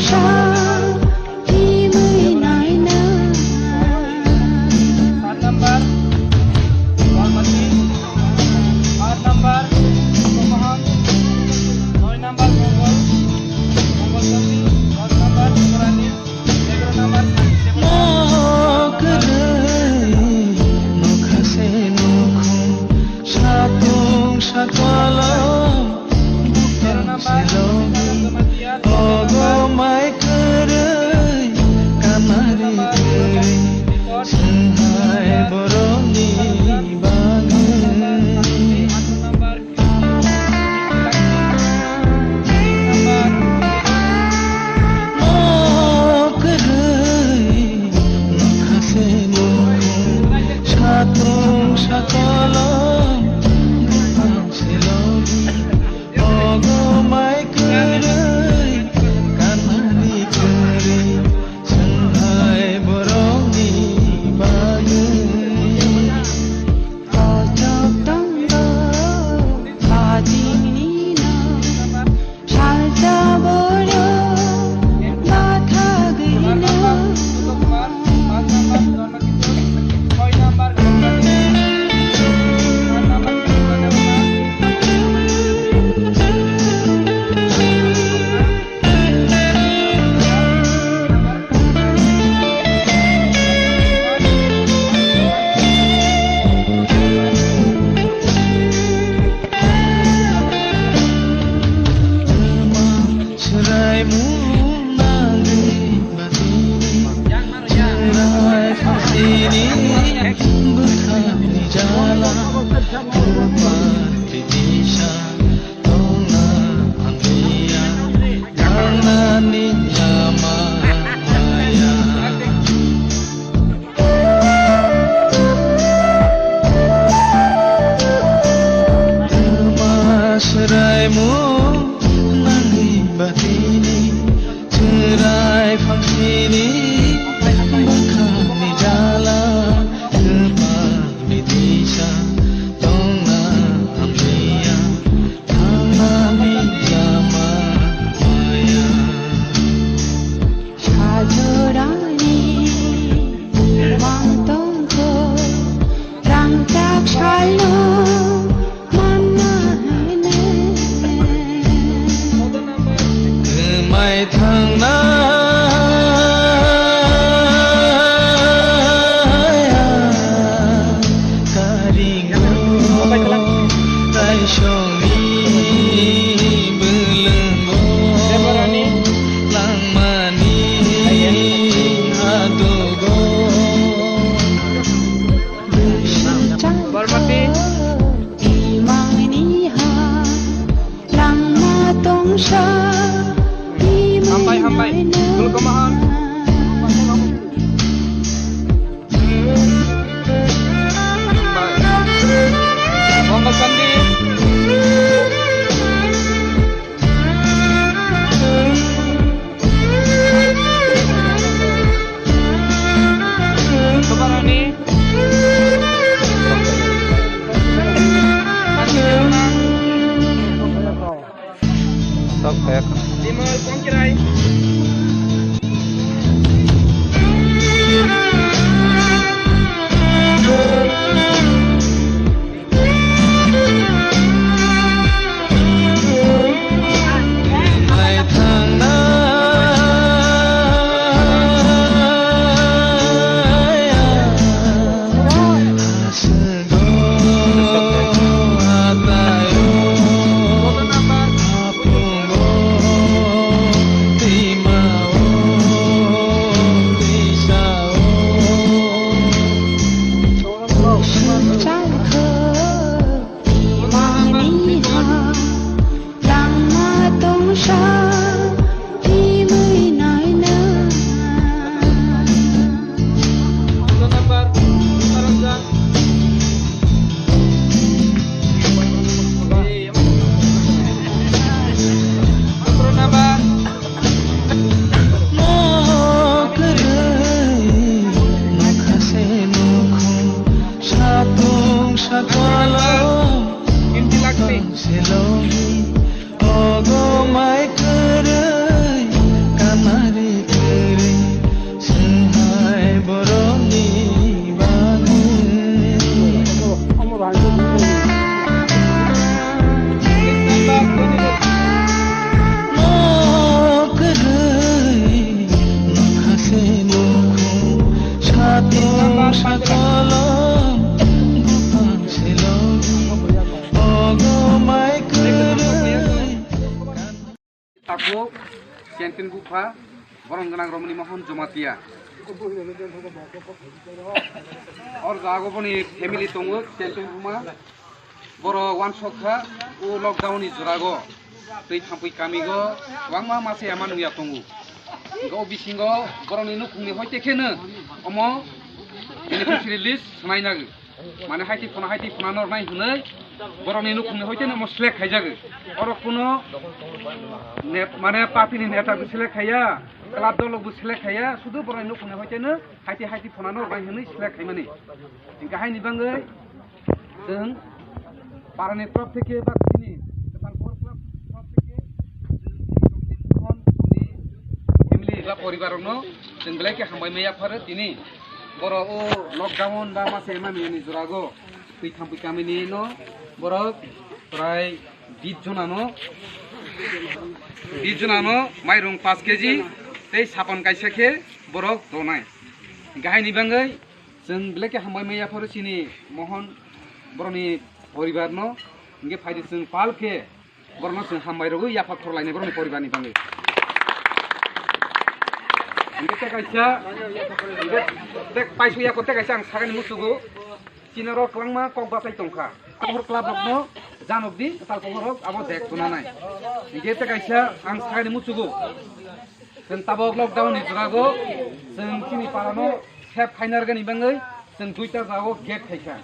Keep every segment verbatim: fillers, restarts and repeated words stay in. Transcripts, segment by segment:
Sa himwi naina. Saat number, Parvati. Aat number, Somohan. Noi number, Mongol. Mongol Sandi. Dos number, Subrani. Egaroh number, Sakhi Debata. Mo kwrwi nokha se nukhung, satung sakolom. Ogo mai kwrwi, kanari kwrwi, swnghai borokni bagwi. O kwrwi, nokha se nukhung, satung sakolom, buphang se logi. Ogo mai kwrwi, kanani kwrwi, swnghai borokni bagwi. Kochok tongo, pajini no, salsa borok, bathagwi no. Swraimung nangwi batini, swrai phansini bwkhakni jala, kwpal twi disa tongna hamliya, thangnani lama maya. Swraimung nangwi batini, swrai phansini bwkhakni jala, kwpalni disa tongna hamliya, thangnani lama maya. Sajorani wng tongkho, rangchak salo manna hwnwi. Kwmai thangnai karingo, kaisongni bwlwngo langmani adogo. Parvati. Imangni ha langma tongsa. Hambai, hambai. Kulkoma hon. Hambai. Mongol Sandi. Champion bupha, borok gwnang Romoni Mohon Jomatia. Or jago boni family tongo, champion buma. Borok wansok kha, o lockdown ni jora go. Twi thampui kami go, kwbangma masa yama nungya tongo. Go bisingo borokni nukhungni hoite kheno omo beneficiary list swnai nago. Mane haiti phona, haiti phona nor nai hwnwi borokni nukhungni hoite no omo select khaijago. Oro kuno net, mane party ni neta bo select khaiya, club dolo bo select khaiya, sudu borokni nukhungni hoite no haiti, haiti phona nor nai hwnwi select khaimani. Gahai ni bangwi chwng parani top theke ba chini kwtal bor club top theke chwng chini Romoni Mohon ni family ba poribar rokno chwng belai khe hambai maya pharo tini. Borok o lockdown ba masa ema miyani jorago twi thampui kamini no borok prai bis jonano, bis jonano mairung paanch kg tei sapon kaisa khe borok donai. Gahai ni bangwi chwng belai khe hambai maya pharo chini Mohon borokni poribar no, hingke phaidi chwng pal khe borokno chwng hambai rwgwi yapha khorlainai borokni poribarni bangwi. Hingke tei kaisa, hingke tei paisuk yako tei kaisa ang sakani muchugo, chini oro kwbangma kok bachai tongkha. Pohor club rokno janok di, kwtal pohor rok abo dek tuna nai. Hingke tei kaisa ang sakani muchugo. Chwng tabok lockdown ni jora go chwng chini para no save khaina rwgani bangwi chwng duita jaga o gate khaikha.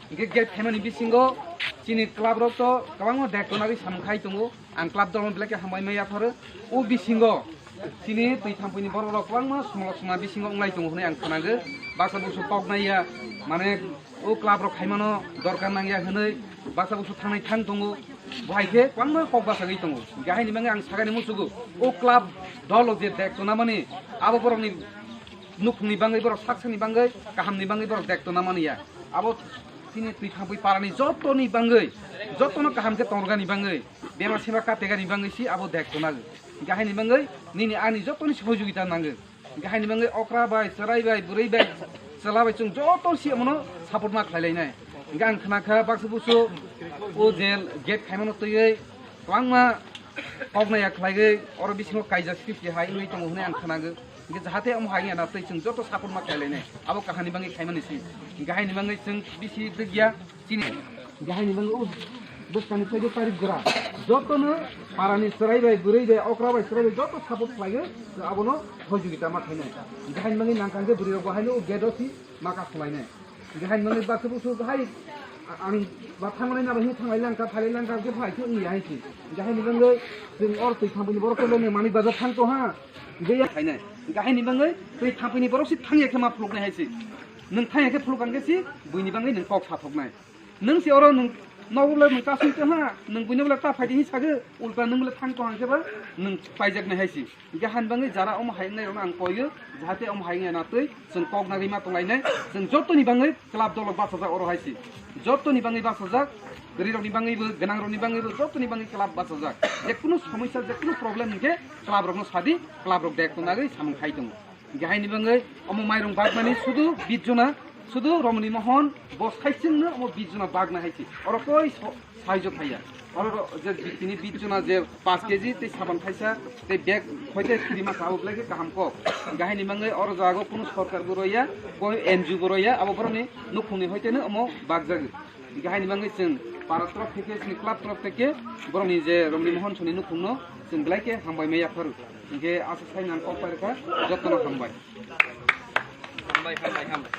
Hingke gate khaimani bisingo chini club rok to kwbangma dek tonagwi samung khai tongo. Ang club dol belai khe hambai maya pharo. O bisingo chini twi thampui ni borok rok kwbangma sumlok sumna bisingo wnglai tongo hwnwi ang khwnago. Baksa busu kok naiya, mane o club rok khaimano dorkar nangya hwnwi baksa busu thangnai thang tongo. Bo hai khe kwbangma kok bachagwi tongo. Hingke haini bagwi ang sakani muchugo, o club dol je dek tonamani, abo borokni nukhungni bagwi, borok saksani bagwi, kahamni bagwi borok dek tonamani ya. Abo chini twi thampui parani jotoni bagwi, jotono kaham khe tongrwgani bagwi, bemar sema kategani bagwi si abo dek tonago. Hingke haini bagwi nini ani jotoni sohojogita nango. Hingke haini bagwi okra bai, chwrai bai, bwrwi bai, chwla bai chwng joto si omono support ma khlai lainai. Hingke ang khna kha baksa busu o je gate khaimano twiwi kwbangma kok naiya khlaigwi oro bisingo kaijak sripti hai wngwi tongo hwnwi ang khnago. Hingke jahate omo hai wngya na twi chwng joto support ma khlai lainai. Abo kahani bagwi khaimani si. Hingke haini bagwi chwng bisi dwgya. Chini gahini bagwi o bwskangni chaida tarik jora jotono parani chwrai bai, bwrwi bai, okra bai, chwrai bai joto support khlaiwi abono sahojogita ma khainai. Gahini bagwi nangkang khe bwrwi rok bo haino o gate o si ma ka khwlainai. Gahini bagwi baksa busu hai ang ba thanglai na ba hin thanglai langka, phailai langka khe phai khe wngya hai si. Gahini bagwi chwng or twi thampui ni borok tei mani bazar thang to ha. Gaya khainai. Gahini bagwi twi thampui ni borok si thangya khe ma phuluknai hai si. Nwng thangya khe phuluk ang khe si buini bagwi nwng kok sathoknai. Nwng se oro nwng nogo le nwng kasing tong ha, nwng buino bole ta phaidi hin sago, ulta nwng bole thang tong hang khe ba nwng paijaknai hai si. Hingke hani bagwi jara omo hai wngnai rokno ang koiyo, jahate omo hai wngya na twi chwng kok nagwi ma tong lainai, chwng jotoni bagwi club dolo bachajak oro hai si. Jotoni bagwi bachajak, bwrwi rokni bagwibo, gwnang rokni bagwibo, jotoni bagwi club bachajak. Je kunu somosya, je kunu problem hingke club rokno sadi, club rok dek tong nagwi samung khai tongo. Hingke haini bagwi omo mairung bagmani sudu bis jona, sudu Romoni Mohon bos khaisingno omo bis jona bagna hai si. Oro koi so-, saijo thaiya. Oro ro-, je bi-, tini bis jona je paanch kg tei saban khaisa tei bag hoite kiri masa abo belai khe kaham kok. Hingke haini bagwi oro jago kunu sorkar bo roya, koi N G O bo roya, abo borokni nukhungni hoiteno omo bagjago. Hingke haini bagwi chwng para torof theke, chini club torof theke borokni je Romoni Mohon soni nukhungno chwng belai khe hambai maya pharo. Hingke aswk sai nang kok pai rwkha, jotono hambai. Hambai, hambai, hambai.